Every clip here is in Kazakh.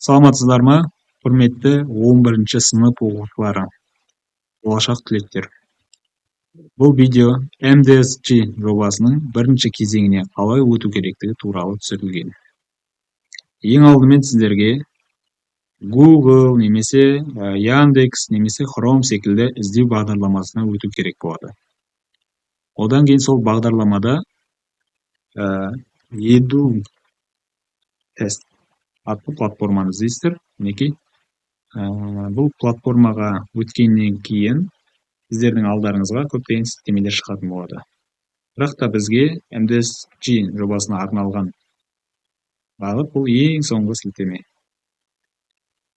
Саламатсыздар ма, құрметті 11 сынып оқушылары, болашақ түлектер. Бұл видео MDSG жобасының бірінші кезеңіне қалай өту керектігі туралы түсірілген. Ең алдымен сіздерге Google немесе Яндекс немесе Chrome секілді іздеу бағдарламасына өту керек болады. Одан кейін сол бағдарламада Edu Test атты платформаны іздейсіздер. Мінекей, бұл платформаға өткеннен кейін сіздердің алдарыңызға көптеген сілтемелер шығатын болады. Бірақ та бізге MDSG жобасына арналған бағыт бұл ең соңғы сілтеме.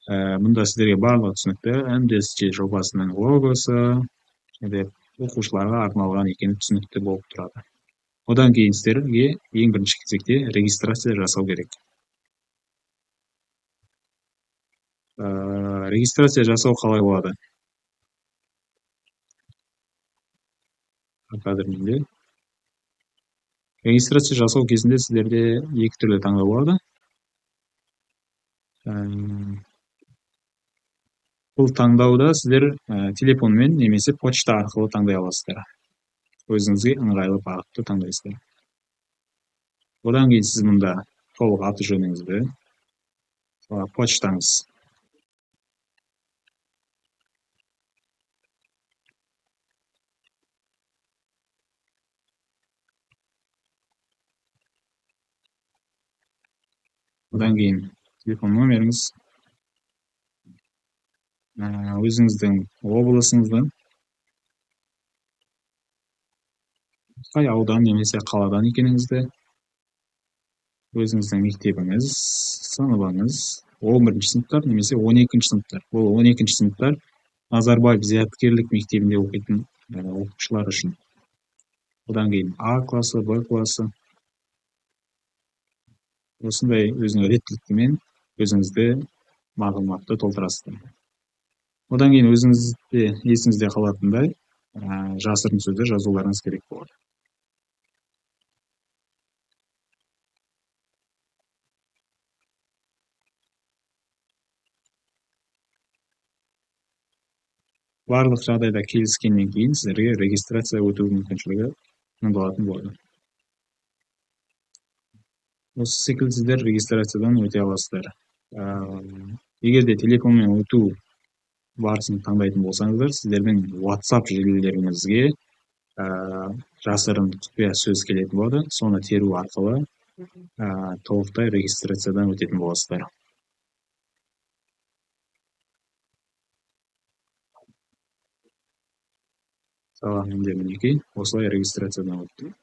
Мұнда сіздерге барлығы түсінікті. MDSG жобасының логосы және оқушыларға арналған екені түсінікті болып тұрады. Одан кейін сіздерге ең бірінші кезекте регистрация жасау керек. Регистрация жасау қалай болады? Қазір менде регистрация жасау кезінде сіздерде екі түрлі таңдау болады. Бұл таңдауда сіздер телефонмен немесе почта арқылы таңдай аласыздар. Өзіңізге ыңғайлы бағытты таңдайсыздар. Одан кейін сіз мұнда толық аты жөніңізді, почтаңыз, одан кейін телефон номеріңіз, өзіңіздің облысыңызды, қай аудан немесе қаладан екеніңізді, өзіңіздің мектебіңіз, сыныбыңыз, 11 сыныптар немесе 12 сыныптар. Бұл 12 сыныптар Назарбаев зияткерлік мектебінде оқитын оқушылар үшін. Одан кейін А классы, Б классы. Осындай өзінің реттілігімен өзіңізді мағлұматты толтырасыздар. Одан кейін өзіңізде есіңізде қалатындай жасырын сөздер жазуларыңыз керек болады. Барлық жағдайда келіскеннен кейін сіздерге регистрация өту мүмкіншілігі болатын болады. Осы секілді сіздер регистрациядан өте аласыздар. Егер де телефонмен өту барысын таңдайтын болсаңыздар, сіздердің WhatsApp желілеріңізге жасырын құпия сөз келетін болады. Соны теру арқылы толықтай регистрациядан өтетін боласыздар. Мысалы, менде мінекей осылай регистрациядан өттім.